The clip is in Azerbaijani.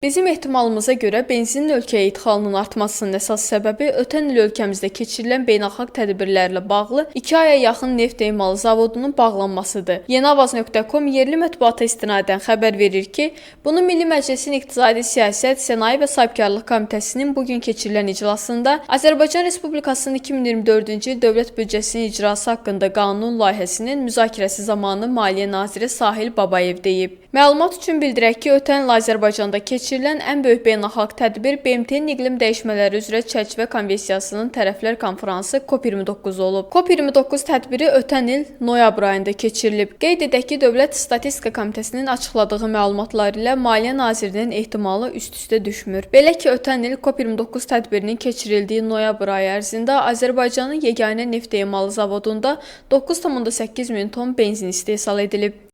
Bizim ehtimalımıza görə benzinin ölkəyə idxalının artmasının əsas səbəbi ötən il ölkəmizdə keçirilən beynəlxalq tədbirlərlə bağlı 2 aya yaxın neft emalı zavodunun bağlanmasıdır. Yeniavaz.com yerli mətbuata istinadən xəbər verir ki, bunu Milli Məclisin İqtisadi Siyasət, Sənaye və Sahibkarlıq Komitəsinin bu gün keçirilən iclasında Azərbaycan Respublikasının 2024-cü il dövlət büdcəsinin icrası haqqında qanun layihəsinin müzakirəsi zamanı Maliyyə naziri Sahil Babayev deyib. Məlumat üçün bildirək ki, ötən il Azərbaycanda keçirilən ən böyük beynəlxalq tədbir BMT-nin iqlim dəyişmələri üzrə çərçivə konvensiyasının tərəflər konfransı COP29 olub. COP29 tədbiri ötən il noyabr ayında keçirilib. Qeyd edək ki, Dövlət Statistika Komitəsinin açıqladığı məlumatlar ilə Maliyyə nazirinin ehtimalı üst-üstə düşmür. Belə ki, ötən il COP29 tədbirinin keçirildiyi noyabr ayı ərzində Azərbaycanın yeganə neft emalı zavodunda 9,8 min ton benzin istehsal edilib.